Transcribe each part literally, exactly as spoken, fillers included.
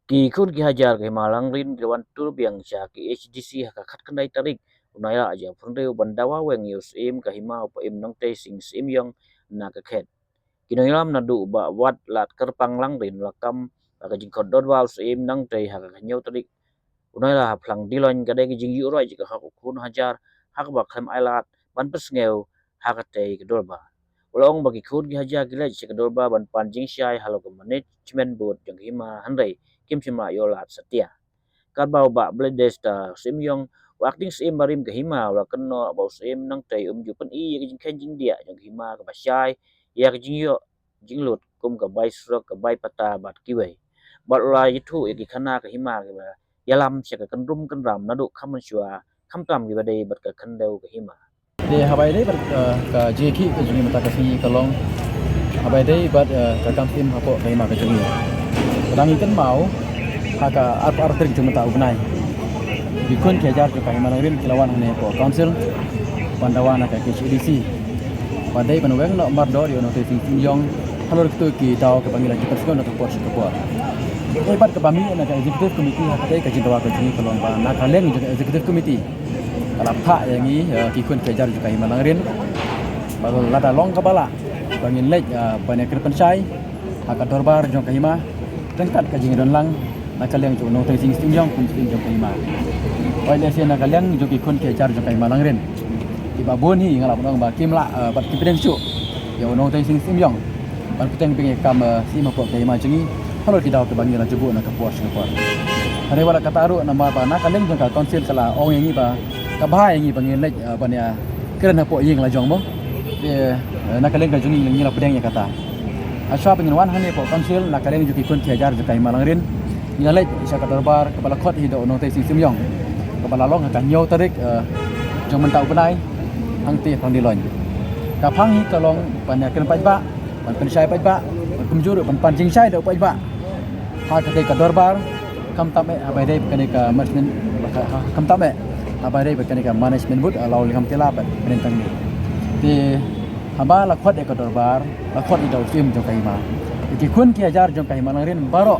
Ki khun ki hajar ka Hima Langrin ki la wan tur biang sha ki H D C ha ka khatkhyndai tarik u Nailah jong u phrang ban dawa weng ïa u Syiem ka Hima u Bah Imnongtei Sing Syiemiong na ka khet. Ki nongïalam naduh u Bah Watladkyrpang Langrin la kam ha ka jingkhot dorbar u Syiem Nongtei ha ka hynñiew tarik u Nailah ha Phlang Diloin ka dei ka jingïuh roi jong ka hok u khun hajar ha kaba khlem ailad ban pynsngew ha katei ka dorbar. U la ong ba ki khun ki hajar ki leit sha ka dorbar ban pan jingshai halor ka management board jong ka Hima hynrei kim shym la ïoh lad satia. Katba u Bah Bledesta Syiemiong, u Acting Syiem barim ka Hima, u la kynnoh ba u Syiem Nongtei um ju pyni ïa ka jingkheiñ jingdiah jong ka Hima kaba shai ïa ka jingïoh jinglut kum ka bai surok, ka bai pata bad kiwei. Bad u la ïathuh ïa ki khana ka Hima kiba ïalam sha ka kynrum kynram naduh kham mynshuwa, khamtam kiba dei bad ka khyndew ka Hima. Te haba ïadei bad, eh, ka jingïakhih ka jong ngi mynta ka sngi ka long haba ïadei bad, eh, ka kam shim hapoh ka Hima ka jong ngi. Ka dang ngi kynmaw ha ka arphew ar tarik jong mynta u bnai, ki khun ki hajar jong ka Hima Langrin ki la wan hangne hapoh council ban dawa na ka K H A D C ba dei ban weng noh mardor ïa u Nongtei Sing Syiemiong halor kito ki daw kiba ngi la ju pynsngew na ka por sha ka por. Te bad kaba mih na ka executive committee ha katei ka jingdawa ka jong ngi ka long ba na ka liang jong ka executive committee ka la phah ïa ngi, eh, ki khun ki hajar jong ka Hima Langrin ba lada long kaba lah ba ngin leit, eh, ban ïakren pynshai ha ka dorbar jong ka Hima ryngkat ka jingdon lang na ka liang jong u Nongtei Sing Syiemiong kum u Syiem jong ka Hima. Wat lehse na ka liang jong ki khun ki hajar jong ka Hima Langrin kiba bun hi nga lah ban ong ba kim lah, eh, bad kim pdiang shuh ïa u Nongtei Sing Syiemiong ban pynbeit ïa ka kam, eh, shim hapoh ka Hima jong ngi halor ki daw kiba ngi la ju buh na ka por sha ka por. Hynrei wat la katta ruh namar ba na ka liang jong ka council ka la ong ïa ngi ba ka bha ïa ngi ba ngin leit, eh, ban ïakren hapoh ïing la jong mo. Te, eh, na ka liang ka jong ngi ngi la pdiang ïa kata. Hashwa ba ngin wan hangne hapoh council na ka liang jong ki khun ki hajar jong ka Hima Langrin, ngi la leit sha ka dorbar kaba la khot hi da u Nongtei Sing Syiemiong kaba la long ha ka hynñiew tarik, eh, jong mynta u bnai hangtei ha Phlang Diloin. Ka phang hi ka long ban ïakren paidbah, ban pynshai paidbah, ban kumjuh ruh ban pan jingshai da u paidbah ha katei ka dorbar, khamtam eh haba ïadei bad kane ka management, ha, ha, khamtam eh haba ïadei bad kane ka management board, eh, la u Lyngngam Tela bad pyndengyang ne. Te haba la khot ïa ka dorbar, la khot ïa da u Syiem jong ka Hima. Te ki khun ki hajar jong ka Hima Langrin baroh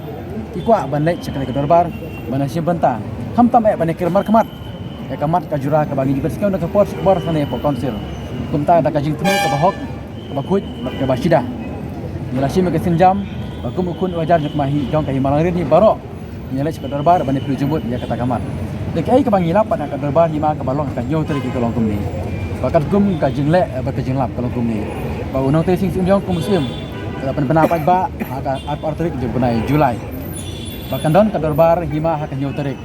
ki kwah ban leit sha katei ka dorbar ban ïashim bynta, khamtam eh ban ïakren markhmat ïa ka mat ka jura kaba ngi ju pynsngew na ka por sha ka por hangne hapoh council. Kumta da ka jingthmu kaba hok, kaba khuid bad kaba shida, ngi la shim ïa ka sienjam ba kum u khun u hajar jong ka Hima, jong ka Hima Langrin hi baroh ngi leit sha ka dorbar ban ïapyllait jingmut ïa kata ka mat. Te kaei kaba ngi lap pat ha ka dorbar Hima kaba long ha ka hynñiew tarik ka long kumne. Ba katkum ka jingleh bad ka jinglap ka long kumne, ba u Nongtei Sing Syiemiong kum u Syiem ka la pynbna paidbah ha ka arphew ar tarik jong u bnai July ba kan don ka dorbar Hima ha ka hynñiew tarik.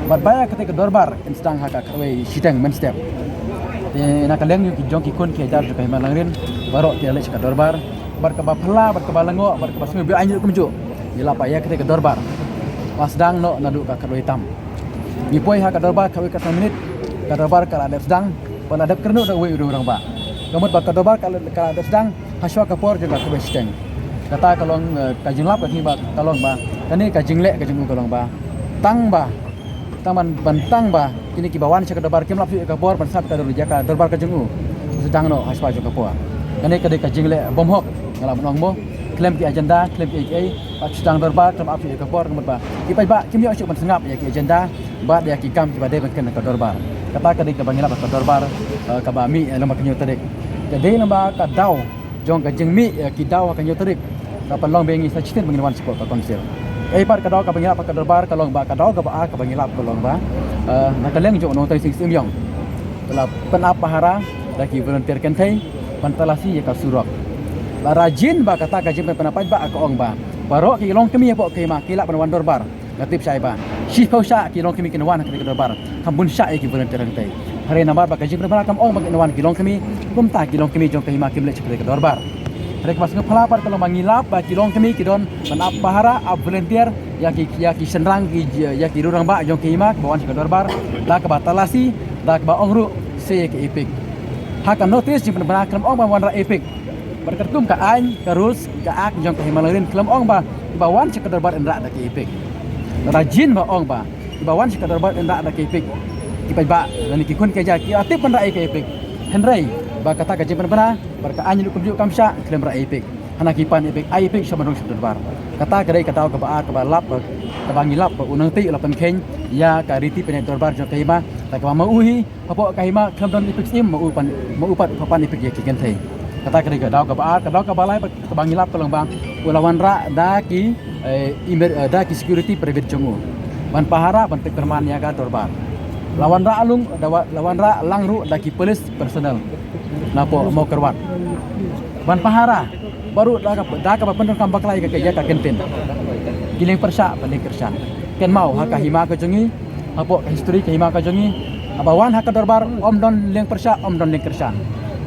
Bad ba ïa katei ka dorbar kan sdang ha ka khatwei shiteng mynstep. Te na ka liang jong ki khun ki hajar jong ka Hima Langrin baroh ki la leit sha ka dorbar. Bad kaba phylla, bad kaba lyngngoh, bad kaba sngewbha ïa ngi kumjuh, ngi lap ba ïa katei ka dorbar la sdang noh naduh ka khatwei tam. Ngi poi ha ka dorbar khatwei khatsan minit, ka dorbar ka la dep sdang, bad la dep kyrduh da uwei u rangbah. Ka mut ba ka dorbar ka la, ka la dep sdang hashwa ka por jong ka khatwei shiteng. Kata ka long, eh, ka jinglap ka jong ngi ba ka long ba kane ka jingleh ka jong u ka long ba tang ba, tang ban, ban tang ba kine kiba wan sha ka dorbar kim lap shuh ïa ka bor ban sap ïa ka dor-, ïa ka dorbar ka jong u. Sdang noh hashwa jong ka por. Kane ka dei ka jingleh bymhok, nga lah ban ong mo. Khlem ki agenda, khlem kiei kiei, ba sdang dorbar khlem ap shuh ïa ka bor, ka mut ba ki paidbah kim ïoh shuh ban sngap ïa ki agenda bad ïa ki kam kiba dei ban kren ha ka dorbar. Kata ka dei kaba ngi lap ha ka dorbar, eh, kaba mih, eh, lyngba ka hynñiew tarik. Ka dei lyngba ka daw jong ka jingmih, eh, ki daw ha ka hynñiew tarik, ka pynlong ba ngi sa shisien ba ngin wan shapoh ka council. Ei pat ka daw kaba ngi lap ha ka dorbar ka long ba, ka daw kaba ar kaba ngi lap ka long ba, eh, na ka liang jong u Nongtei Sing Syiemiong ka la pynap pahara da ki volunteer kynthei ban talasi ïa ka surok. Lada jin ba kata ka jingpynap paidbah ka ong ba baroh ki longkmie hapoh ka Hima ki lah ban wan dorbar. Nga tip shai ba shiphew shah ki longkmie kin wan ha katei ka dorbar, kham bun shah ïa ki volunteer kynthei. Hynrei namar ba ka jingpynbna kam ong ba kin wan ki longkmie, kumta ki longkmie jong ka Hima kim leit sha katei ka dorbar. Hynrei kaba sngewphylla pat ka long ba ngi lap ba ki longkmie ki don ban ap pahara, ap volunteer ïa ki, ïa ki shynrang, ki, ïa ki rangbah jong ka Hima kiba wan sha ka dorbar da kaba talasi, da kaba ong ruh se ïa ka EPIC. Ha ka notice jingpynbna khlem ong ba wanrah EPIC. Bad katkum ka aiñ, ka rules, ka act jong ka Hima Langrin khlem ong ba kiba wan sha ka dorbar yn rah da ka EPIC. Lada jin ba ong ba kiba wan sha ka dorbar yn rah da ka EPIC, ki paidbah lane ki khun ki hajar ki la tip ban rah ïa ka EPIC. Hynrei ba kata ka jingpynbna bad ka aiñ ruh kumjuh kam shah khlem rah ïa i Pik. Hana ki pan ïa i Pik, ai i Pik sha ban rung sha ka dorbar. Kata ka dei ka daw kaba ar kaba lap ba, kaba ngi lap ba u nongtei u la pynkheiñ ïa ka riti pynïaid dorbar jong ka hima. Da kaba ma u hi hapoh ka hima khlem don i Pik Syiem, ma u pan, ma u pat u pan i Pik ïa ki kynthei. Kata ka dei ka daw kaba ar. Ka daw kaba lai ba kaba ngi lap ka long ba u la wanrah da ki, eh, emer-, eh, da ki security private jong u ban pahara, ban peit pyrman ïa ka dorbar. La wanrah lung da wa-, la wanrah lang ruh da ki police personnel napoh Mawkyrwat ban pahara. Baroh da ka, da kaba pyndonkam bakla ïa ka, ïa ka kyntien ki lieng pyrshah bad lieng kyrshan. Kynmaw ha ka hima ka jong ngi, hapoh ka history ka hima ka jong ngi, haba wan ha ka dorbar ym don lieng pyrshah, ym don lieng kyrshan.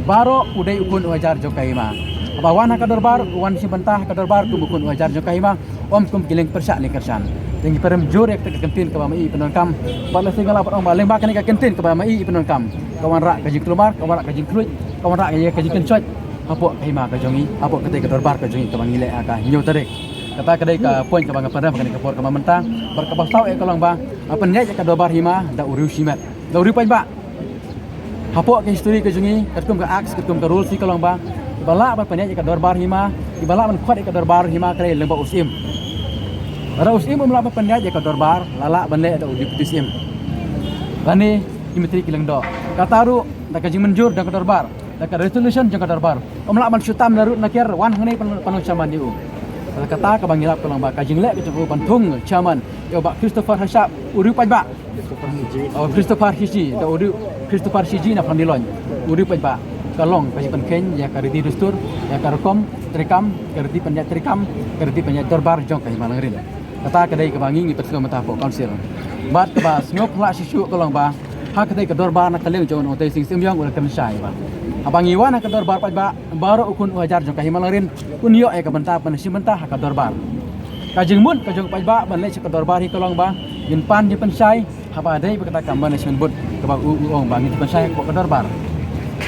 Baroh u dei u khun u hajar jong ka hima. Haba wan ha ka dorbar, u wan shim bynta ha ka dorbar kum u khun u hajar jong ka hima, ym kum ki lieng pyrshah lieng kyrshan. Te ngi pyrem jur ïa kata ka kyntien kaba ma i pyndonkam. Bad lehse nga lah ban ong ba lyngba kane ka kyntien kaba ma i pyndonkam, ka wanrah ka jingkulmar, ka wanrah ka jingkhluit, ka wanrah ka jingkynshoit hapoh ka hima ka jong ngi, hapoh katei ka dorbar ka jong ngi kaba ngi leh ha ka hynñiew tarik. Kata ka dei ka point kaba nga pynrem ha kane ka por kaba mynta. Bad kaba saw eh ka long ba, ba pynïaid ïa ka dorbar hima da u riew shimet, da u riew paidbah. Hapoh ka history ka jong ngi, katkum ka act, katkum ka rules hi ka long ba, kiba lah ban pynïaid ïa ka dorbar hima, kiba lah ban khot ïa ka dorbar hima ka dei lyngba u Syiem. Lada u Syiem um lah ban pynïaid ïa ka dorbar, la lah ban leh da u Deputy Syiem lane ki Myntri ki Lyngdoh. Kata ruh da ka jingmynjur jong ka dorbar, da ka resolution jong ka dorbar. Um lah ban shu tam na rud na kiar wan hangne ban, ban long chairman ïa u. Kata kaba ngi lap ka long ba ka jingleh ka jong u ban thung chairman ïa u Bah Christopher Hashap, u riew paidbah. Oh, Christopher Hiji, da u riew, Christopher Hiji na Phandiloin, u riew paidbah. Ka long ka jingpynkheiñ ïa ka riti dustur, ïa ka rukom treikam, ka riti pynïaid treikam, ka riti pynïaid dorbar jong ka hima Langrin. Kata ka dei kaba ngi ngi pynsngew mynta hapoh council. Bad kaba sngewphylla shisha ka long ba ha katei ka dorbar na ka liang jong u Nongtei Sing Syiem Ïong u la kren shai ba, haba ngi wan ha ka dorbar paidbah, baroh u khun u hajar jong ka hima Langrin un ïoh ïa ka bynta ban shim bynta ha ka dorbar. Ka jingmut ka jong u paidbah ban leit sha ka dorbar hi ka long ba ngin pan jingpynshai. Haba dei ba kata ka management board kaba u, u ong ba ngin pynshai hapoh ka dorbar,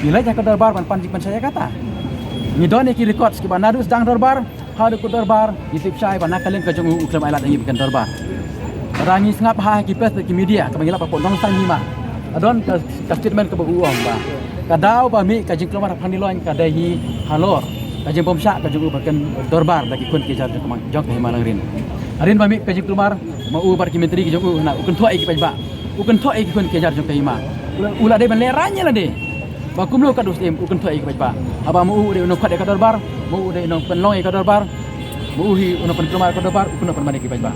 ngi leit ha ka dorbar ban pan jingpynshai ïa kata. Ngi don ïa ki records kiba naduh sdang dorbar haduh kut dorbar, ngi tip shai ba na ka liang ka jong u u khlem ailad ïa ngi ba kin dorbar. Lada ngi sngap ha ki press bad ki media kaba ngi lap hapoh Nongsaiñ Hima, ka don ka, ka statement kaba u ong ba ka daw ba mih ka jingkulmar ha Phandiloin ka dei hi halor ka jingbymshah ka jong u ba kin dorbar da ki khun ki hajar jong ka, jong ka hima Langrin. Hadien ba mih ka jingkulmar, ma u bad ki myntri ki jong u, na u kynthoh ïa ki paidbah, u kynthoh ïa ki khun ki hajar jong ka hima. U la, u la dei ban lehraiñ ïa lade ba kumno kat u Syiem u kynthoh ïa ki paidbah. Haba ma u u dei u nongkhot ïa ka dorbar, ma u u dei u nongpynlong ïa ka dorbar, ma u hi u nongpynkulmar ïa ka dorbar, u kynnoh pynban ïa ki paidbah.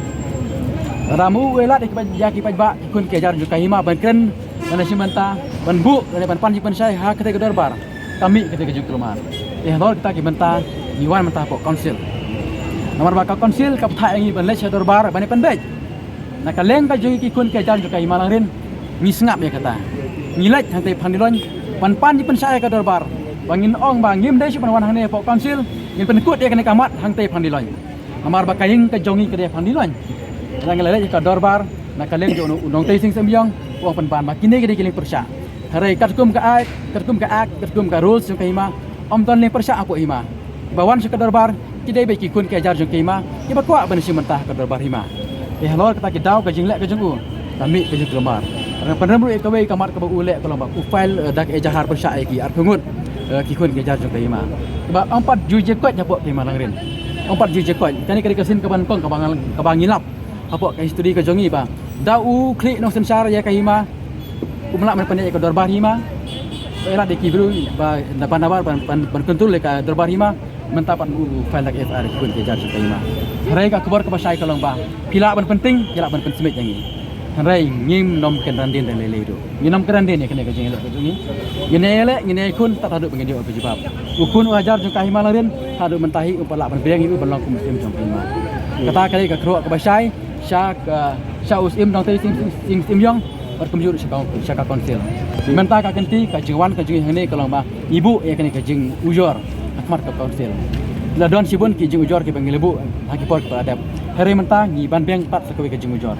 Lada ma u u lad ïa ki paid-, ïa ki paidbah, ki khun ki hajar jong ka hima ban kren, ban shim bynta, ban buh, ban, ban pan jingpynshai ha katei ka dorbar, ka mih katei ka jingkulmar. Te halor kita ki bynta ngi wan mynta hapoh council. Namar ba ka council ka pynthah ïa ngi ban leit sha dorbar ban ïa pynbeit. Na ka liang ka jong ngi ki khun ki hajar jong ka hima Langrin, ngi sngap ïa kata. Ngi leit hangtei Phandiloin ban pan jingpynshai ïa ka dorbar, ba ngin ong ba ngim dei shuh ban wan hangne hapoh council, ngin pynkut ïa kane ka mat hangtei Phandiloin. Namar ba ka ïing ka jong ngi ka dei Phandiloin. Lada ngi la leit ha ka dorbar na ka liang jong u Nongtei Sing Syiem Ïong, u ong pynban ba kine ki dei ki lieng pyrshah. Hynrei katkum ka act, katkum ka act, katkum ka rules jong ka hima, ym don lieng pyrshah hapoh hima. Ba wan sha ka dorbar ki dei beit ki khun ki hajar jong ka hima kiba kwah ban shim bynta ha ka dorbar hima. Te halor kata ki daw ka jingleh ka jong u, ka mih ka jingkulmar. Nga pynrem ruh ïa kawei ka mat kaba u leh ka long ba u file, eh, da ka ejahar pyrshah ïa ki arphew ngut, eh, ki khun ki hajar jong ka hima. Ba ym pat ju jia koit hapoh ka hima Langrin, ym pat ju jia koit. Kane ka dei ka sien kaba nyngkong kaba ngi, kaba ngi lap hapoh ka history ka jong ngi ba da u khlieh nongsynshar ïa ka hima, um lah ban pynïaid ïa ka dorbar hima. Ba ïa lade ki briew ba da ban, ban, ban, ban control ïa ka dorbar hima. Mynta pat u file da ka F I R ki khun ki hajar jong ka hima. Hynrei ka khubor kaba shai ka long ba phi lah ban pynting, phi lah ban pynsmit ïa ngi. Hynrei ngim nym kynran dien da lei lei ruh. Ngin nym kynran dien ïa kane ka jingïaleh ka jong ngi. Ngin ïaleh, ngin ïakhun tad haduh ba ngin ïoh ka jubab. U khun u hajar jong ka hima Langrin haduh mynta hi um pat lah ban biang ïa u ban long kum u Syiem jong ka hima. Kata ka dei ka khroh kaba shai sha ka, sha u Syiem Nongtei Sing, Sing, Sing, Syiem Ïong bad kumjuh sha ka, sha ka council. Mynta ka kynti ka jingwan ka jong ngi hangne ka long ba ngi buh ïa kane ka jingujor ha khmat ka council. La don shibun ki jingujor kiba ngi la buh ha ki por kiba la dep. Hynrei mynta ngi ban biang pat sa kawei ka jingujor.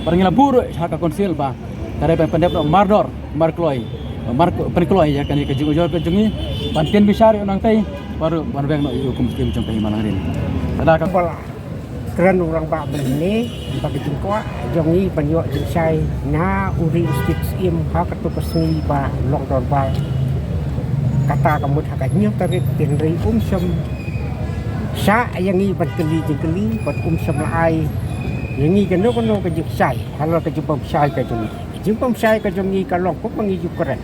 Bad ngi la buh ruh ha ka council ba ka dei ban pyndep noh mardor, markloi, mar, pynkloi ïa kane ka jingujor ka jong ngi, ban tieng bishar ïa u Nongtei, bad ruh ban weng noh ïa u kum u Syiem jong ka hima Langrin. Lada ka kren u rangbah mynne ba ka jingkwah jong ngi ban ïoh jingshai na u ri u State Syiem ha kato ka sngi ba long dorbar. Kata ka mut ha ka hynñiew tarik, hynrei um shym shah ïa ngi ban kylli jingkylli, bad um shym la ai ïa ngi kano kano ka jingshai halor ka jingbymshai ka jong ngi. Ka jingbymshai ka jong ngi ka long kumba ngi ju kren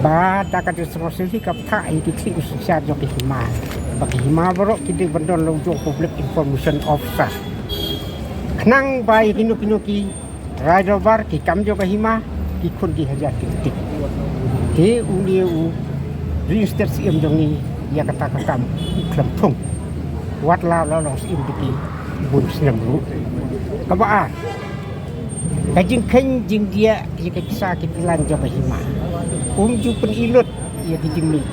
ba da ka District Council hi ka bthah ïa ki khlieh u synshar jong ki hima, ba ki hima baroh ki dei ban don la u jong Public Information Officer, khnang ba ïa kino kino ki rai dorbar, ki kam jong ka hima, ki khun ki hajar ki kti. Te une u riewstad Syiem jong ngi, ïa kata ka kam u khlem thung, wat la la long Syiem da ki bun snem ruh. Kaba ar, ka jingkheiñ jingdiah ïa ka pisa ki pyllan jong ka hima, um ju pyni lut ïa ki jingmih.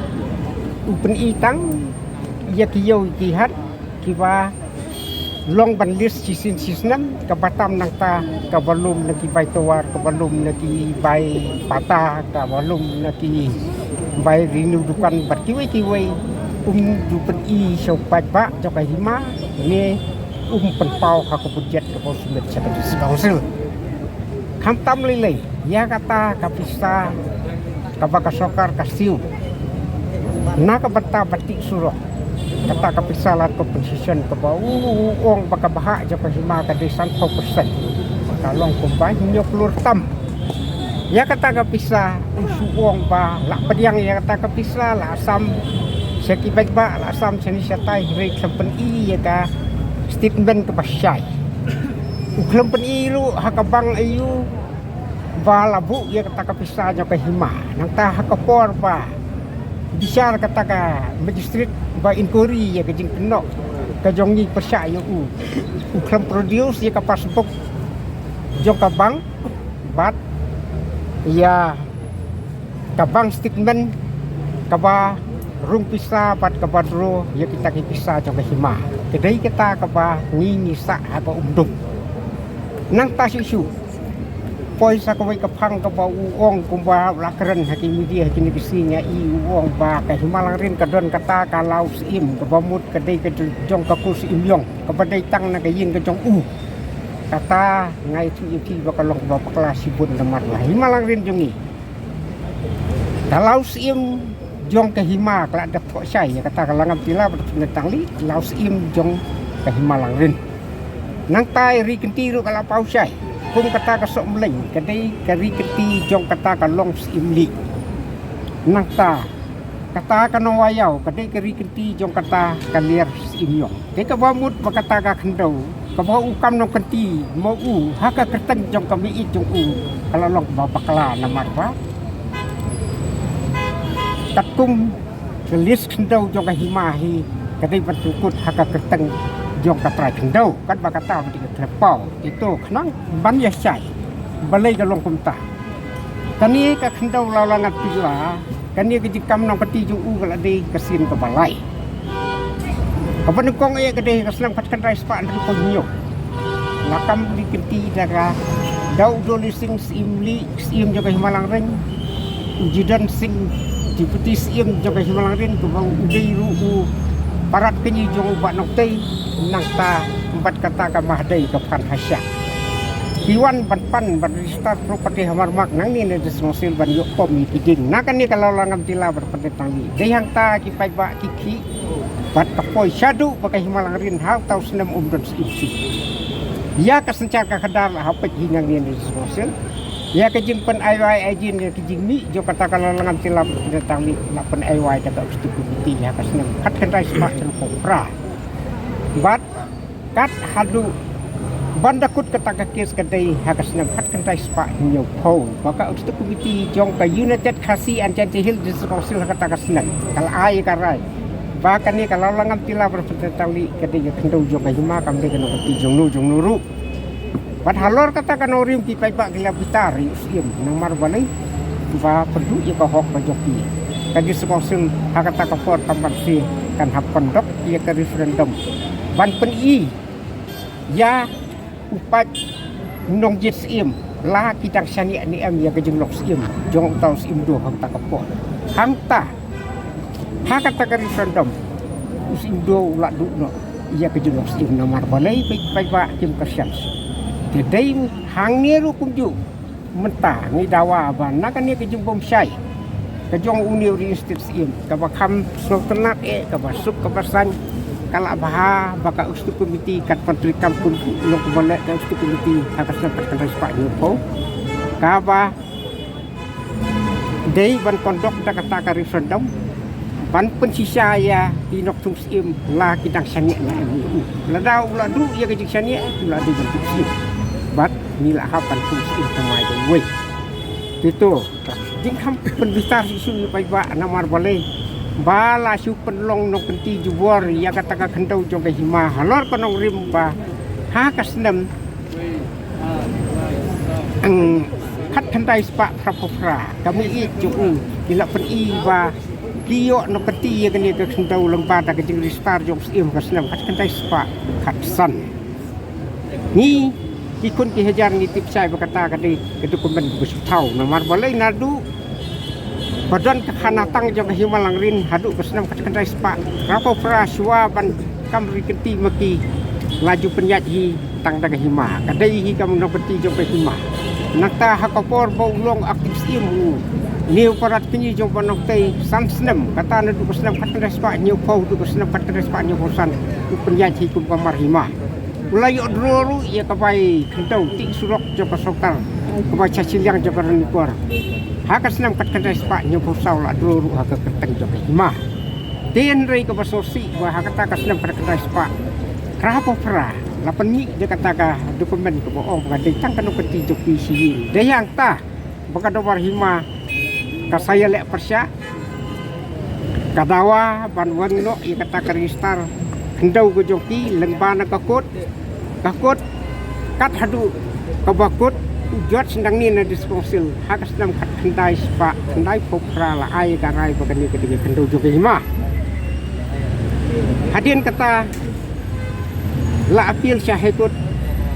U pyni tang ïa ki ïew ki hat kiba long ban list shisien shisnem, kaba tam nangta kaba lum na ki bai tawar, kaba lum na ki bai pata, kaba lum na ki bai renew dukan bad kiwei kiwei. Um ju pyni sha u paidbah jong ka hima, ne um pynpaw ha ka budget kaba u submit sha ka District Council. Khamtam lei lei ïa kata ka pisa kaba ka sorkar ka siew na ka bynta ba tih surok. Kata ka pisa land compensation kaba u, u ong ba ka bhah jong ka hima ka dei sanphew percent, ka long kumba hynñiew klur tam. Ïa kata ka pisa u shu ong ba la pdiang ïa kata ka pisa, la sam sha ki paidbah, la sam shane shatai, hynrei khlem pyni ïa ka statement kaba shai. U khlem pyni ruh ha ka bank aiu ba la buh ïa kata ka pisa jong ka hima. Nangta ha ka por ba bishar kata ka magistrate ba inquiry ïa ka jingkynnoh ka jong ngi pyrshah ïa u, u khlem produce ïa ka passbook jong ka bank bad ïa ka bank statement kaba rung pisa bad kaba draw ïa kita ki pisa jong ka hima. Ka dei kata kaba ngi ngi sah ha ka umdum. Nangta shuh shuh poi sa kawei ka phang kaba u ong kumba u la kren ha ki media ha kine ki sngi, ïa i u ong ba ka Hima Langrin ka don kata ka law Syiem kaba mut ka dei ka jong ka Kur Syiem Ïong kaba dei tang na ka ïing ka jong u. Kata nga ïathuh ïa phi ba ka long kaba bakla shibun namar ba Hima Langrin jong ngi, ka law Syiem jong ka hima ka la dep thoh shai ïa kata ka la ngam tila bad pynleit tang lieh, law Syiem jong ka Hima Langrin. Nangta ri kynti ruh ka la paw shai kum kata ka Sohmleng ka dei ka ri kynti jong kata ka Long Syiem Lieh. Nangta kata ka Nongwaïaw ka dei ka ri kynti jong kata ka Liar Syiem Ïong. Te kaba mut ba kata ka khyndew kaba u kam nongkynti ma u ha ka kyrteng jong ka meiit jong u ka la long kaba bakla namar ba katkum ka list khyndew jong ka hima hi ka dei ban pynkut ha ka kyrteng jong ka trai khyndew, katba kata ba dei ka khlem paw. Te to khnang ban ïa shai balei ka long kumta. Kane ka khyndew Lawlangan Pilla, kane ka jingkam nongkynti jong u ka la dei ka sien kaba lai. Kaba nyngkong eh ka dei ka snem khatkhyndai spah hynriewphew hynñiew. La kam ri kynti da ka, da u Dolly Singh Syiem Lieh, Syiem jong ka Hima Langrin, u Jidon Singh Deputy Syiem jong ka Hima Langrin, kaba u dei ruh u parat kñi jong u Bah Nongtei, nangta bad kata ka Mahdei ka Phan Hasha. Ki wan ban pan ban register property ha Marmak nangne na District Council ban ïoh pom ïa ki dieng. Na kane ka Lawlangan Pilla bad pynleit tang lieh. Dei hangta ki paidbah ki khih bad ka poi shaduh ba ka Hima Langrin ha uta u snem um don Syiem shuh. Ïa ka synshar ka khadar la hap peit hi nangne na District Council. Ïa ka jingpynaiwai aijin ïa ki jingmih jong kata ka Lawlangan Pilla bad pynleit tang lieh la pynaiwai da ka Executive Committee ha ka snem khatkhyndai spah hynriewphew phra. Bad kat haduh ban da kut kata ka kes ka dei ha ka snem khatkhyndai spah hynñiewphew ba ka Executive Committee jong ka United Khasi and Jaintia Hills District Council ha kata ka snem ka la ai ka rai ba kane ka Lawlangan Pilla bad pynleit tang lieh ka dei ka khyndew jong ka hima, kam dei ka nongkynti jong no jong no ruh. Bad halor kata ka nongrim ki paidbah ki la bitar ïa u Syiem namar balei ba pynduh ïa ka hok ka jong ki. Ka District Council ha kata ka por kam banse kan hap conduct ïa ka referendum ban pyni ïa u paid nongjied Syiem la ki dang shaniah ne em ïa ka jinglong Syiem jong uta u Syiem Doh ha kata ka por. Hangta ha kata ka referendum u Syiem Doh u la duh noh ïa ka jinglong Syiem namar balei paidbah kim kyrshan. Te dei hangne ruh kumjuh mynta ngi dawa ba na kane ka jingbymshai Ka jong une u riewstep Syiem kaba kham sngewtynnat eh, kaba suk kaba saiñ, ka la bha ba ka executive committee kat pyntreikam kum long kaba leh ka executive committee ha ka snem khatkhyndai spah hynñiewphew, kaba dei ban conduct da kata ka referendum ban pynshisha ïa ki nongshong Syiem la ki dang shaniah ne em ïa u. Lada u la duh ïa ka jingshaniah, u la dei ban duh Syiem. Bad ngi la hap ban shong Syiem thymmai da uwei. Te to, jingkham pynbitar shisha ïa paidbah namar balei ba la shu pynlong nongkynti jubor ïa kata ka khyndew jong ka hima halor ka nongrim ba ha ka snem khatkhyndai spah phra phew phra, ka mei jong u ki la pyni ba ki ïoh nongkynti ïa kane ka khyndew lyngba da ka jingregister jong Syiem ka snem khatkhyndai spah khatsan. Ngi ki khun ki hajar ngi tip shai ba kata ka dei ka document ba shu thaw namar balei naduh ba don ka khana tang jong ka hima Langrin haduh ka snem khatkhyndai spah phra phew phra shuwa ban kam ri kynti ma ki la ju pynïaid hi tang da ka hima, ka dei hi ka nongkynti jong ka hima. Nangta ha ka por ba u long acting Syiem u, une u parat kñi jong Bah Nongtei san snem, kata naduh ka snem khatkhyndai spah hynñiewphew haduh ka snem khatkhyndai spah hynñiewphew san, u pynïaid hi kum ka mar hima. U la ïoh draw ruh ïa ka bai khyndew tih surok jong ka sorkar, ka bai sha shiliang jong ka Ranikor ha ka snem khatkhyndai spah hynñiewphew saw, la draw ruh ha ka kyrteng jong ka hima. Te hynrei kaba sngewsih ba ha kata ka snem khatkhyndai spah phra phew phra la pynmih da kata ka document kaba ong ba ka dei tang ka nongkynti jong ki shi ïing. Dei hangta ba ka dorbar hima ka sa ïaleh pyrshah, ka dawa ban wan noh ïa kata ka register khyndew ka jong ki lyngba na ka kot, ka kot kat haduh kaba kot u judge nangne na District Council ha ka snem khatkhyndai spah khyndai phew phra la ai ka rai ba kane ka dei ka khyndew jong ka hima. Hadien kata la appeal sha High Court,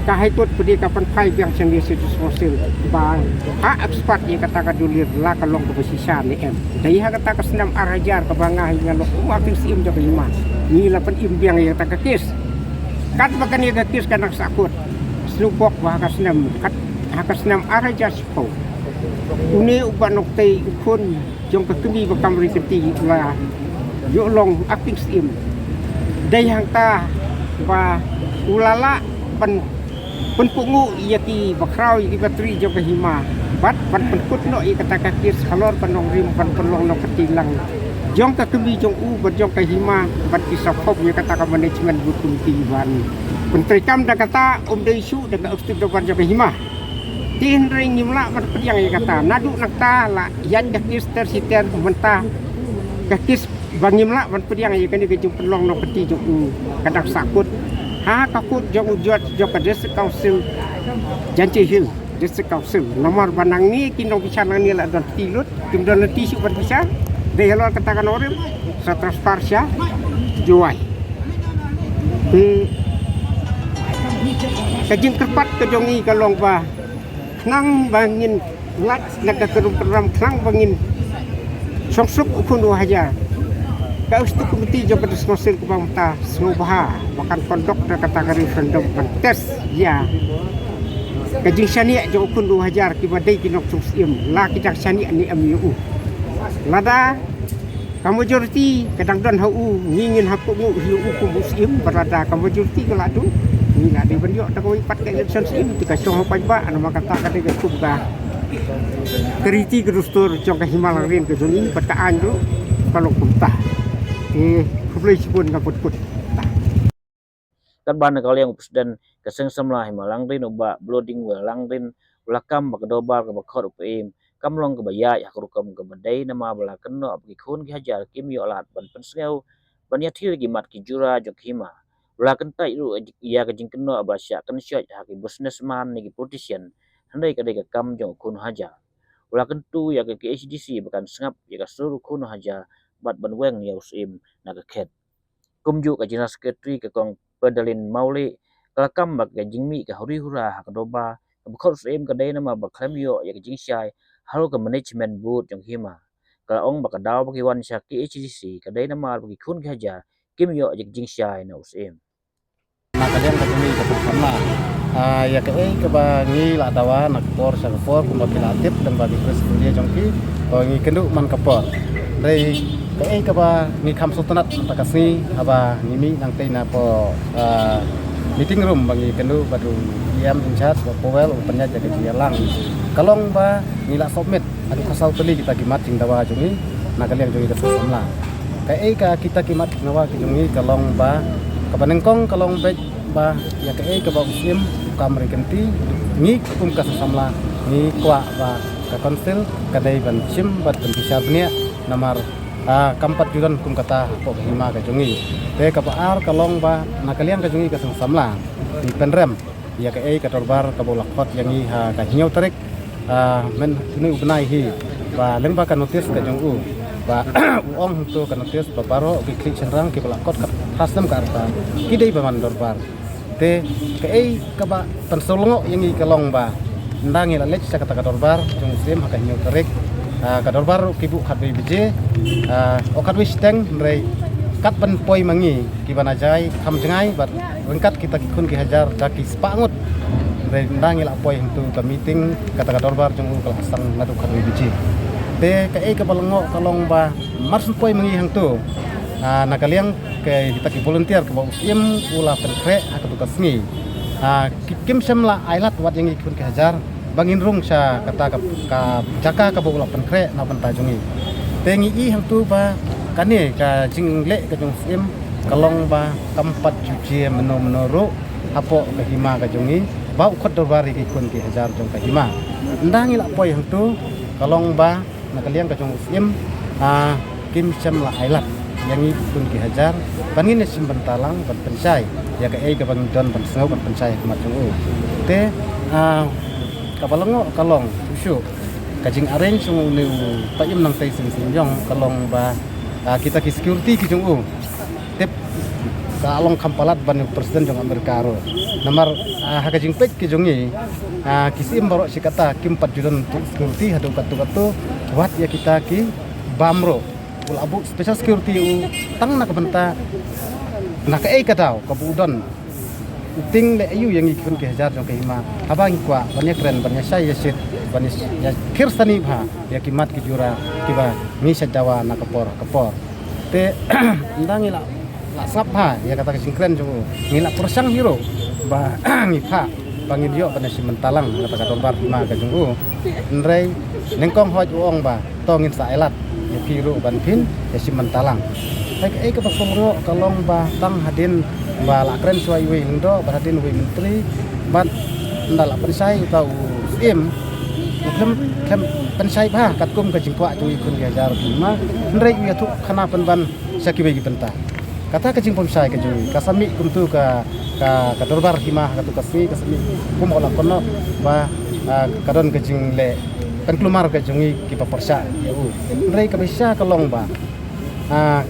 ka High Court pat ka pynphai biang sha ngi sha District Council ba ha expired ïa kata ka dulir la ka long kaba shisha ne em. Dei ha kata ka snem ar hajar kaba nga hi nga long kum acting Syiem jong ka hima, ngi la pynim biang ïa kata ka case. Katba kane ka case ka nang sahkut, sngewbok ba ha ka snem kat, ha ka snem ar hajar shiphew, une u Bah Nongtei u khun jong ka kmie ba kam ri kynti u la ïoh long acting Syiem. Dei hangta ba u la lah ban pynpynguh ïa ki bakhraw ïa ki batri jong ka hima bad ban pynkut noh ïa kata ka case halor ka nongrim ban pynlong nongkynti lang jong ka kmie jong u bad jong ka hima bad ki sa khop ïa kata ka management board committee ban pyntreikam da kata, um dei shuh da ka executive dorbar jong ka hima. Te hynrei ngim lah ban pdiang ïa kata, naduh nangta la ïaid ka case ter shi ter, mynta ka case ba ngim lah ban pdiang ïa kane ka jingpynlong nongkynti jong u ka dang sahkut ha ka kot jong u judge jong ka District Council Jaintia Hills District Council. Namar ba nangne ki nongbishar nangne la don kti lut, kim don lynti shuh ban bishar. Dei halor kata ka nongrim sa transfer sha Jowai. Te ka jingkyrpad ka jong ngi ka long ba khnang ba ngin lait na ka kynrum kynram, khnang ba ngin shongsuk u khun u hajar, ka executive committee jong ka District Council kaba mynta sngewbha ba kan conduct da kata ka referendum ban test ïa ka jingshaniah jong u khun u hajar kiba dei ki nongshong Syiem, la ki dang shaniah ne em ïa u. Lada ka majority ka dang don ha u, ngi ngin hap kohnguh ïa u kum u Syiem, bad lada ka majority ka la duh, ngi la dei ban ïoh da kawei pat ka election Syiem, te ka shong ha u paidbah. Namar kata ka dei ka kum ka riti ka dustur jong ka hima Langrin ka jong ngi, bad ka aiñ ruh ka long kumta. Te khublei shibun, nga put kut. Katba na ka liang u President ka Seng Samla Hima Langrin, u Bah Bloodingwell Langrin, u la kam ba ka dorbar kaba khot u Syiem kam long kaba ïaid ha ka rukom kaba dei namar ba la kynnoh ba ki khun ki hajar kim ïoh lad ban pynsngew ban ïathir ki mat ki jura jong ka hima. U la kyntait ruh ïa ka jingkynnoh ba shah kynshoit ha ki businessman ne ki politician, hynrei ka dei ka kam jong u khun u hajar. U la kyntu ïa ka K H A D C ba kan sngap ïa ka sur u khun u hajar bad ban weng ïa u Syiem na ka khet. Kumjuh ka General Secretary ka Kong Pedalin Mawlieh ka la kam ba ka jingmih ka huri hura ha ka dorbar kaba khot u Syiem ka dei namar ba khlem ïoh ïa ka jingshai halor ka management board jong ka hima. Ka la ong ba ka daw ba ki wan sha K H A D C ka dei namar ba ki khun ki hajar kim ïoh ïa ka jingshai na u Syiem. Na ka liang ka jong ngi ka Seng Samla, ah, ïa kaei kaba ngi la dawa na ka por sha ka por, kumba phi la tip lyngba ki press release jong ki, Ko ngi kynduh man ka por. Hynrei kaei kaba ngi kham sngewtynnat mynta ka sngi haba ngi mih nangtei na poh, ah, meeting room ba ngi kynduh bad u E M in charge, u Powell, u pynïaid ïa ka jingïalang. Ka long ba ngi la submit haduh khatsaw tylli kita ki mat jingdawa jong ngi na ka liang jong ngi ka seng samla. Kaei ka kita ki mat jingdawa ki jong ngi ka long ba, kaba nyngkong ka long beit ba ïa kaei kaba u Syiem u kam rieh kynti, ngi kum ka seng samla ngi kwah ba ka council ka dei ban shim bad ban bishar bniah namar, ah, kam pat ju don kum kata hapoh ka hima ka jong ngi. Te kaba ar ka long ba na ka liang ka jong ngi ka seng samla ngi pynrem ïa kaei ka dorbar kaba u la khot ïa ngi ha ka hynñiew tarik, ah, mynne u bnai hi, ba lyngba ka notice ka jong u, ba u ong hangto ka notice ba baroh ki khlieh shynrang kiba la kot ka phra snem ka rta ki dei ban wan dorbar. Te kaei kaba pynsngewlyngngoh ïa ngi ka long ba ynda ngi la leit sha kata ka dorbar jong u Syiem ha ka hynñiew tarik, ah, ka dorbar ruh ki buh khatwei baje, ah, o khatwei shiteng, hynrei kat ban poi ma ngi kiba na jai kham jngai bad ryngkat kita ki khun ki hajar da ki spah ngut. Hynrei ynda ngi la poi hangto ka meeting, kata ka dorbar jong u ka la sdang naduh khatwei baje. Te kaei kaba lyngngoh ka long ba mar shu poi ma ngi hangto, ah, na ka liang kita ki volunteer kaba u Syiem u la pynkhreh ha kato ka sngi, ah, ki, kim shym la ailad wat ïa ngi ki khun ki hajar ba ngin rung sha kata ka, ka jaka kaba u la pynkhreh na bynta jong ngi. Te ngi i hangto ba kane ka jingleh ka jong u Syiem ka long ba kam pat ju jia mynno mynno ruh hapoh ka hima ka jong ngi ba u khot dorbar ïa ki khun ki hajar jong ka hima. Ynda ngi la poi hangto ka long ba na ka liang ka jong u Syiem, ah, kim shym la ailad ïa ngi ki khun ki hajar ban ngin ïa shim bynta lang ban pynshai ïa kaei kaba ngi don ban sngew ban pynshai ha khmat jong u. Te, ah, kaba lyngngoh ka long shuh shuh ka jingarrange jong une u paiem nangtei Syiem Syiemliong ka long ba, ah, kita ki security ki jong u tip ka long kham palat ban u president jong Amerika ruh. Namar, ah, ha ka jingpeit ki jong ngi, ah, ki syiem baroh shi katta kim pat ju don security haduh katto katto, wat ïa kita ki bam ruh u la buh special security u tang na ka bynta na kaei ka daw kaba u don. U tieng leh aïu ïa ngi ki khun ki hajar jong ka hima haba ngi kwah ban ïa kren, ban ïa shai ïa shit, ban ïa, ïa khiersani bha ïa ki mat ki jura kiba ngi shait dawa na ka por ka por. Te ynda ngi la, la sngap bha ïa kata ka jingkren jong u, ngi la pyrshang hi ruh ba ngi phah ba ngin ïoh ban ïa shim bynta lang ha kata ka dorbar hima ka jong u. Hynrei nyngkong hooid u ong ba to ngin sa ailad ïa phi ruh ban phin ïa shim bynta lang. Hei, kaei kaba sngewlyngngoh ka long ba tang hadien ba la kren shuwa iwei i lyngdoh bad hadien iwei i myntri bad ynda la pynshai uta u Syiem u khlem, khlem pynshai bha katkum ka jingkwah jong ngi ki khun ki hajar ki hima, hynrei u ïathuh khana pynban sha kiwei ki bynta. Kata ka jingpynshai ka jong ngi ka sa mih kumto ka, ka, ka dorbar hima ha kato ka sngi ka sa mih kum u la kynnoh ba, ah, ka don ka jingleh pynkulmar ka jong ngi kiba pyrshah ïa u. Hynrei kaba shisha ka long ba, ah,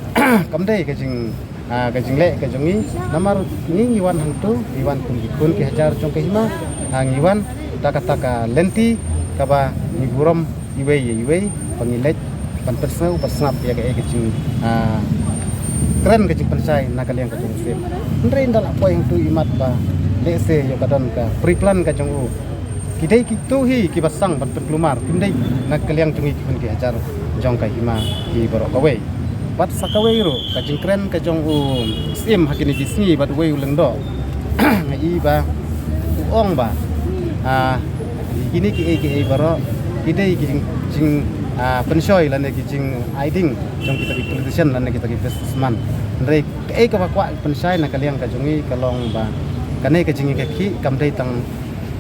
kam dei ka jing, ah, ka jingleh ka jong ngi namar ngi ngi wan hangto ngi wan kum ki khun ki hajar jong ka hima, ah, ngi wan da kata ka lynti kaba ngi burom iwei ïa iwei ba ngi leit ban pynsngew ban sngap ïa kaei ka jing, ah, kren ka jingpynshai na ka liang ka jong u Syiem. Hynrei ynda la poi hangto i mat ba lehse ïoh ka don ka pre-plan ka jong u. Ki dei kito hi kiba sdang ban pynkulmar, kim dei na ka liang jong ngi ki khun ki hajar jong ka hima hi baroh kawei. Bad sa kawei ruh ka jingkren ka jong u Syiem ha kine ki sngi bad uwei u lyngdoh nga i ba u ong ba, ah, kine kiei kiei baroh ki dei ki jing, jing, ah, pynshoi lane ki jingai ding jong kita ki politician lane kita ki businessman. Hynrei kaei kaba kwah pynshai na ka liang ka jong ngi ka long ba kane ka jingïakynduh kam dei tang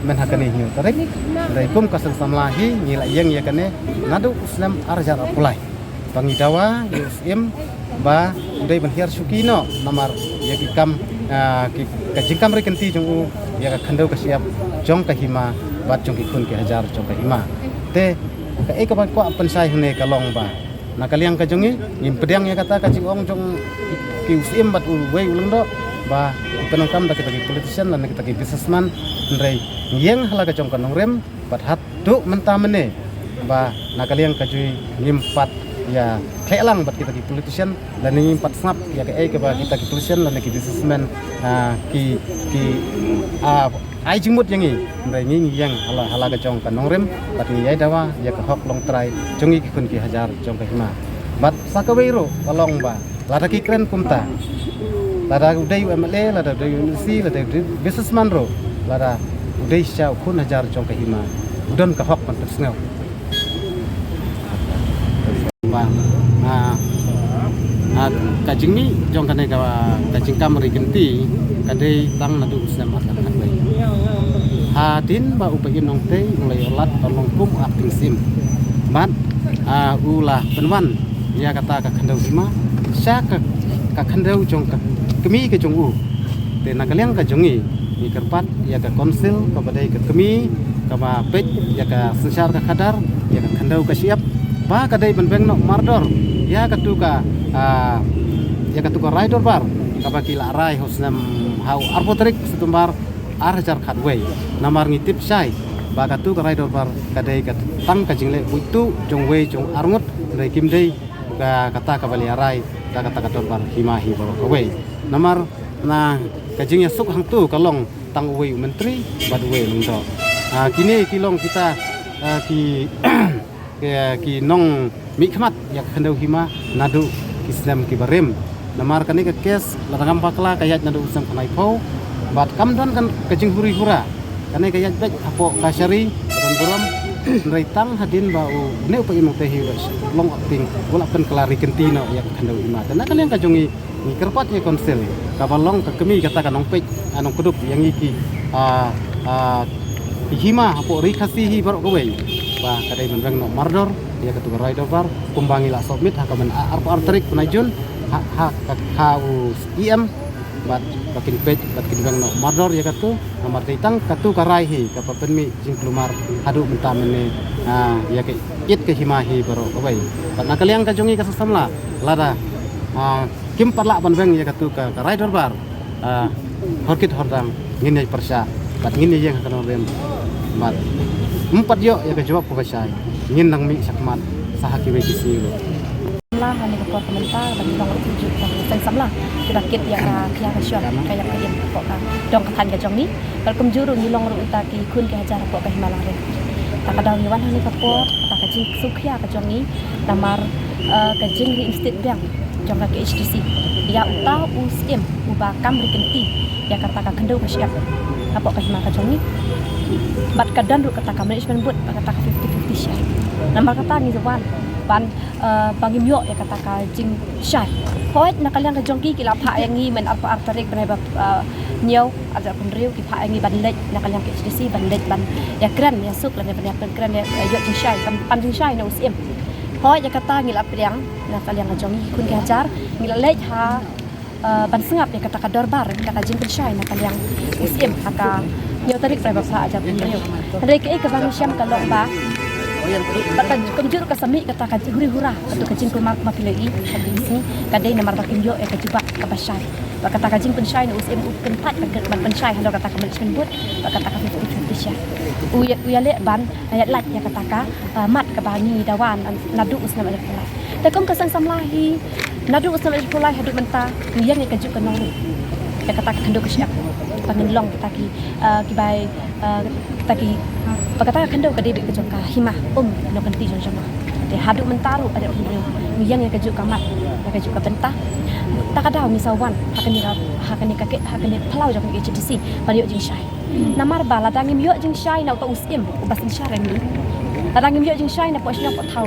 mynta ha kane hynñiew tarik. Hynrei kum ka seng samla hi ngi la ïeng ïa kane naduh u snem ar hajar arphew lai. Ba ngi dawa ïa u Syiem ba u dei ban hiar shuki noh namar ïa ki kam, ah, ki, ka jingkam rieh kynti jong u ïa ka khyndew ka shyiap jong ka hima bad jong ki khun ki hajar jong ka hima. Te kaei kaba kwah pynshai hangne ka long ba na ka liang ka jong ngi ngim pdiang ïa kata ka jingong jong ki, ki u Syiem bad uwei u lyngdoh ba u pyndonkam da kita ki politician lane kita ki businessman, hynrei ngi ïeng ha la ka jong ka nongrim bad haduh mynta mynne ba na ka liang ka jong ngi ngim pat ïa khleh lang bad kita ki politician, lane ngim pat sngap ïa kaei kaba kita ki politician lane ki businessmen, ah, ki, ki, ah, ai jingmut ïa ngi. Hynrei ngi ngi ïeng ha la, ha la ka jong ka nongrim bad ngi ïai dawa ïa ka hok longtrai jong ngi ki khun ki hajar jong ka hima. Bad sa kawei ruh ka long ba lada ki kren kumta, lada u dei u M L A, lada u dei u M L C, lada u dei u businessman ruh, lada u dei sha u khun hajar jong ka hima, u don ka hok ban pynsngew. Ba, ah, ah, ka jingmih jong kane ka, ka jingkam ri kynti ka dei tang naduh u snem ar hajar khatwei. Hadien ba u Bah Ïew Nongtei u la ïoh lad ban long kum u acting C M. Bad, ah, u la pynwan ïa kata ka khyndew hima sha ka, ka khyndew jong ka kmie ka jong u. Te na ka liang ka jong ngi, ngi kyrpad ïa ka council kaba dei ka kmie kaba peit ïa ka synshar ka khadar, ïa ka khyndew ka shyiap, ba ka dei ban beng noh mardor ïa katu ka, ah, ïa katu ka rai dorbar kaba ki la rai ha u snem, ha u arphew tarik September ar hajar khatwei. Namar ngi tip shai ba katu ka rai dorbar ka dei ka tang ka jingleh buit tuh jong uwei jong arngut, hynrei kim dei ka, kata kaba la rai da kata ka dorbar hima hi baroh kawei. Namar na ka jingïasuk hangtu ka long tang uwei u myntri bad uwei u lyngdoh. Ah, kine ki long kita, ah, ki, ki, ki nongmihkhmat ïa ka khyndew hima naduh ki snem kiba rim. Namar kane ka kes lada ngam bakla ka ïaid naduh u snem khyndaiphew bad kam don ka, ka jinghuri hura. Kane ka ïaid beit hapoh kashari, ka don burom. Hynrei tang hadien ba une u Bah Ïew Nongtei hi u la long acting, u la pynkylla ri kynti noh ïa ka khyndew hima. Te na ka liang ka jong ngi, ngi kyrpad ïa ka council kaba long ka kmie kata ka nongpeit, ah, nongkdup ïa ngi ki, ah, ah, ki hima hapoh ri Khasi hi baroh kawei, ba ka dei ban beng noh mardor ïa katu ka rai dorbar kumba ngi la submit ha ka mynta arphew ar tarik u bnai Jun ha, ha, ha, ha u E M. Bad ba kin peit bad kin beng noh mardor ïa katu, namar dei tang katu ka rai hi kaba pynmih jingkulmar haduh mynta mynne, ah, ïa ka ïit ka hima hi baroh kawei. Bad na ka liang ka jong ngi ka seng samla, lada, ah, kim pat lah ban beng ïa katu ka, ka rai dorbar, ah, horkit hordang ngin ïai pyrshah bad ngin ïai ïeng ha ka nongrim. Bad ym pat ïoh ïa ka jubab kaba shai, ngin nang mih shakhmat sa ha kiwei ki sngi ruh. Samla ha kane ka por ka mynta ba ngi long ruh kumjuh ka seng samla kiba kit ïa ka khia ka shon ka ïap ka im hapoh ka dong ka thaiñ ka jong ngi. Bad kumjuh ruh ngi long ruh kita ki khun ki hajar hapoh ka hima langrim. Ta ka daw ngi wan ha kane ka por, ta ka jingsngewkhia ka jong ngi namar, eh, ka jingreinstate biang jong ka K H A D C ïa uta u syiem uba kam ri kynti ïa kata ka khyndew ka shyiap hapoh ka hima ka jong ngi. Bad ka don ruh kata ka management board bad kata ka fifty fifty share. Namar kata ngi wan ban, eh, ba ngim ïoh ïa kata ka jingshai. Hooid na ka liang ka jong ki, ki la phah ïa ngi mynta arphew ar tarik bnai ba, eh, hynñiew, arhajar arphew hynriew, ki phah ïa ngi ban leit na ka liang K H A D C ban leit ban ïakren ïasuk lane ban ïapynkren ïa, ïa ïoh jingshai, ban pan jingshai na u syiem. Hooid ïa kata ngi la pdiang na ka liang ka jong ngi ki khun ki hajar, ngi la leit ha, eh, ban sngap ïa kata ka dorbar, kata ka jingpynshai na ka liang u syiem ha ka hynñiew tarik bnai ba phra arhajar arphew hynriew. Hynrei kaei kaba ngi shem ka long ba bad ka kumjuh ka sa mih kata ka huri hura, kata ka jingkulmar kaba phi la ïohi ha ka sngi, ka dei namar ba kim ïoh ïa ka jubab kaba shai. Bad kata ka jingpynshai na u syiem u kyntait ban, ban pynshai halor kata ka management board bad kata ka fifty fifty share. U ïa, u ïaleh ban ïa lait ïa kata ka, ah, mat kaba ngi dawa na, naduh u snem arhajar arphew lai. Te kum ka seng samla hi naduh u snem arhajar arphew lai haduh mynta ngi ïeng ïa kajuh ka nongrim ïa kata ka khyndew ka shyiap ba ngin long kita ki, ah, ki bai, ah, kita ki, ba kata ka khyndew ka dei beit ka jong ka hima, um, nongkynti jong jong ngi. Te haduh mynta ruh arhajar arphew hynriew ngi ïeng ïa kajuh ka mat, ïa kajuh ka bynta. Ta ka daw ngi sa wan ha kane ka, ha kane ka, ha kane ka phyllaw jong ka K H A D C ban ïoh jingshai. Namar ba lada ngim ïoh jingshai na uta u syiem uba synshar ïa ngi, lada ngim ïoh jingshai na poh shnong poh thaw,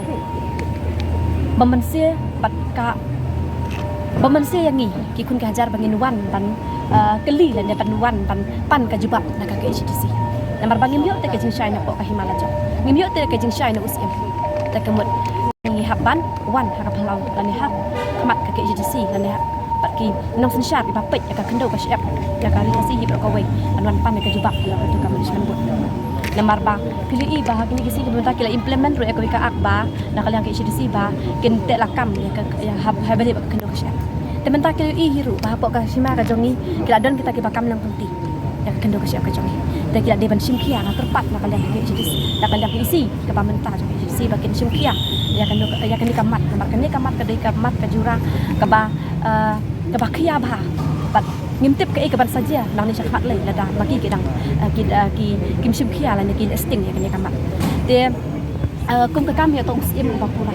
ba mynsiem bad ka, ba mynsiem ïa ngi ki khun ki hajar ba ngin wan ban, eh, kylli lane ban wan ban pan ka jubab na ka K H A D C. Namar ba ngim ïoh te ka jingshai na poh ka hima la jong, ngim ïoh te ka jingshai na u syiem. Te ka mut ngi hap ban wan ha ka phyllaw lane ha khmat ka K H A D C lane ha bad ki nongsynshar kiba peit ïa ka khyndew ka shyiap ïa ka ri Khasi hi baroh kawei ban wan pan ïa ka jubab ïa katu ka management board. Namar ba phi la ïohi ba ha kine ki sngi ki mynta ki la implement ruh ïa kawei ka act ba na ka liang K H A D C ba kin teh lakam ïa ka, ïa ha, ha ba dei bad ka khyndew ka shyiap. Te mynta ki la ïohi hi ruh ba hapoh ka hima ka jong ngi ki la don kita kiba kam nongkynti ïa ka khyndew ka shyiap ka jong ngi. Te ki la dei ban shim khia, nga kyrpad na ka liang K H A D C, na ka liang K H A D C kaba mynta jong K H A D C ba kin shim khia ïa kane, ïa kane ka mat, namar kane ka mat ka dei ka mat ka jura kaba, eh, kaba khia bha. Bad ngim tip kaei kaban sa jia nangne shakhmat lei lada ma ki ki dang, eh, ki, eh, ki, kim shim khia lane ki sting ïa kane ka mat. Te, eh, kum ka kam ïa uta u Syiem uba pura,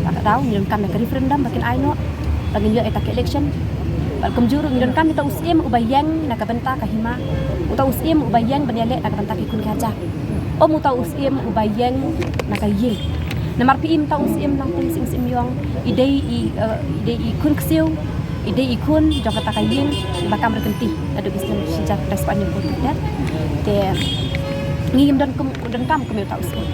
ba ka daw ngi donkam ïa ka referendum ba kin ai noh, ba ngin ïoh ïa ka election. Bad kumjuh ruh ngi donkam ïa uta u Syiem uba ïeng na ka bynta ka hima, uta u Syiem uba ïeng ban ïaleh na ka bynta ki khun ki hajar. Ym uta u Syiem uba ïeng na ka ïing. Namar phi i mynta u Syiem nangtei Syiem Syiem Ïong i dei i, eh, i dei i khun ksiew, i dei i khun jong kata ka ïing ba kam rkynti. Naduh ki snem shi hajar khyndai spah hynñiew phew. Te ngi ngim don kum, donkam kum ïa uta u Syiem.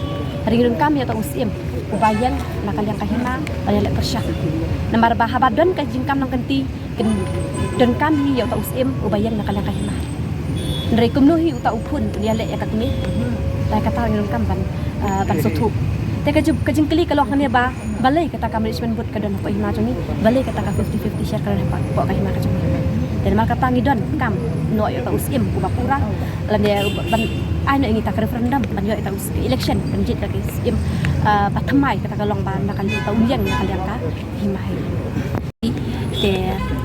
Hynrei ngi donkam ïa uta u Syiem uba ïeng na ka liang ka hima ban ïaleh pyrshah. Namar ba haba don ka jingkam nongkynti, kin donkam hi ïa uta u Syiem uba ïeng na ka liang ka hima. Hynrei kumno hi uta u khun un ïaleh ïa ka kmie? Te kata ngi donkam ban, eh, ban sngewthuh. Te ka jing, ka jingkylli ka long hangne ba balei kata ka management board ka don hapoh hima jong ngi, balei kata ka fifty fifty share ka don hapoh, hapoh ka hima ka jong ngi. Te namar kata ngi donkam noh ïa uta u Syiem uba pura, lane ban ai noh ïa ngi ïa ka referendum ban ïoh ïa uta u Syiem, election ban jied ïa ka Syiem, eh, ba thymmai. Kata ka long ba na ka liang, uta u ïeng na ka liang ka hima hi. Te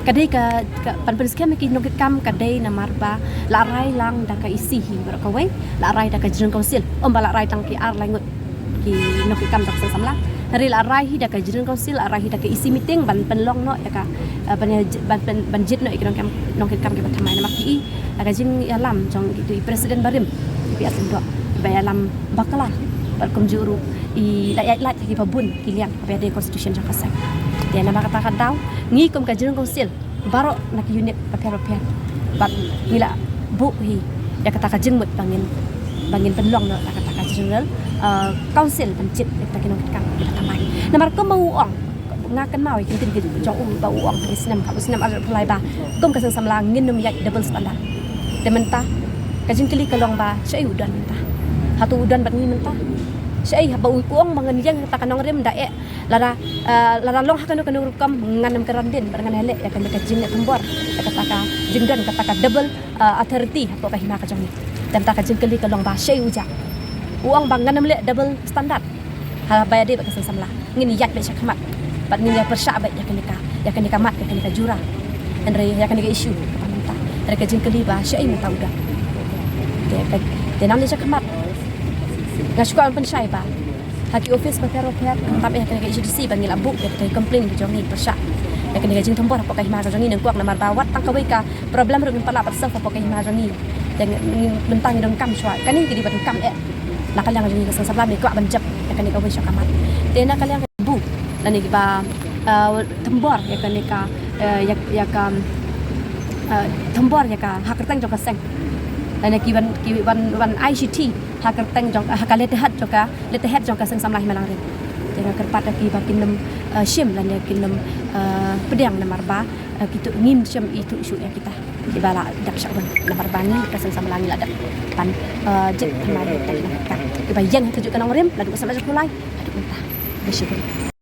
ka dei ka, ka ban pynskhem ïa ki nongkitkam ka dei namar ba la rai lang da ka E C hi baroh kawei, la rai da ka General Council. Ym ba la rai tang ki ar lai ngut ki nongkitkam jong ka seng samla. Hynrei la rai hi da ka General Council, la rai hi da ka E C meeting ban pynlong noh ïa ka, eh, ban ïa, ban pyn, ban jied noh ïa ki nongkitkam, nongkitkam kiba thymmai. Namar ki i, eh, ka jingïalam jong kito i president barim, i P R Lyngdoh, ba ïalam bakla bad kumjuh ruh i la ïaid lait ha kiba bun ki liang ba ïadei constitution jong ka seng. Te namar kata ka daw ngi kum ka General Council baroh na ki unit bapher bapher, bad ngi la buh hi ïa kata ka jingmut ba ngin, ba ngin pynlong noh ïa kata ka General, eh, Council ban jied ïa kita ki nongkitkam kiba thymmai. Namar kumba u ong, nga kynmaw ïa ki ktien ki jong u ba u ong ha ki snem, ha u snem ar hajar arphew lai ba kum ka seng samla ngin ym ïaid double standard. Te mynta ka jingkylli ka long ba shaei u don mynta? Hato u don bad ngi mynta? Shaei haba u ong ba ngan ïeng ha kata ka nongrim da eh lada, eh, lada long ha kano kano rukom ngan ym kren dien bad ngan ïaleh ïa kane ka jingïathombor, ïa kata ka jingdon kata ka double, eh, authority hapoh ka hima ka jong ngi. Te mynta ka jingkylli ka long ba shaei u jah? U ong ba ngan ym leh double standard haba ïadei bad ka seng samla. Ngin ïaid beit shakhmat bad ngin ïa pyrshah beit ïa kane ka, ïa kane ka mat, ïa kane ka jura. Hynrei ïa kane ka issue kaba mynta, hynrei ka jingkylli ba shaei mynta u don? Te ka, te nangne shakhmat nga shu kwah ban pynshai ba ha ki office bapher bapher, khamtam eh ha kane ka H A D C ba ngi la buh ïa kita ki complaint ki jong ngi pyrshah ïa kane ka jingthombor hapoh ka hima ka jong ngi, nyngkong namar ba wat tang kawei ka problem ruh ngim pat lah ban solve hapoh ka hima jong ngi. Te ngi, ngi, mynta ngi donkam shuwa kane ka dei ba donkam eh na ka liang jong ngi ka seng samla, ngi kwah ban jop ïa kane kawei shuwa ka mat. Te na ka liang ka bu lane kiba, eh, thombor ïa kane ka, eh, ïa, ïa ka, eh, thombor ïa ka ha kyrteng jong ka seng, lane ki wan, ki wan, wan ai shithi ha kyrteng jong, ha ka letterhead jong ka, letterhead jong ka seng samla Hima Langrin. Te nga kyrpad ïa ki ba kin ym, eh, shim lane kin ym, eh, pdiang namar ba, eh, kito ngim shym ithuh shuh ïa kita kiba la dep shah wan namar ba ngi ka seng samla ngi la dep ban, eh, jied thymmai ïa kita kiba ïeng ha kajuh ka nongrim naduh u snem ar hajar arphew lai haduh mynta. Khublei shibun.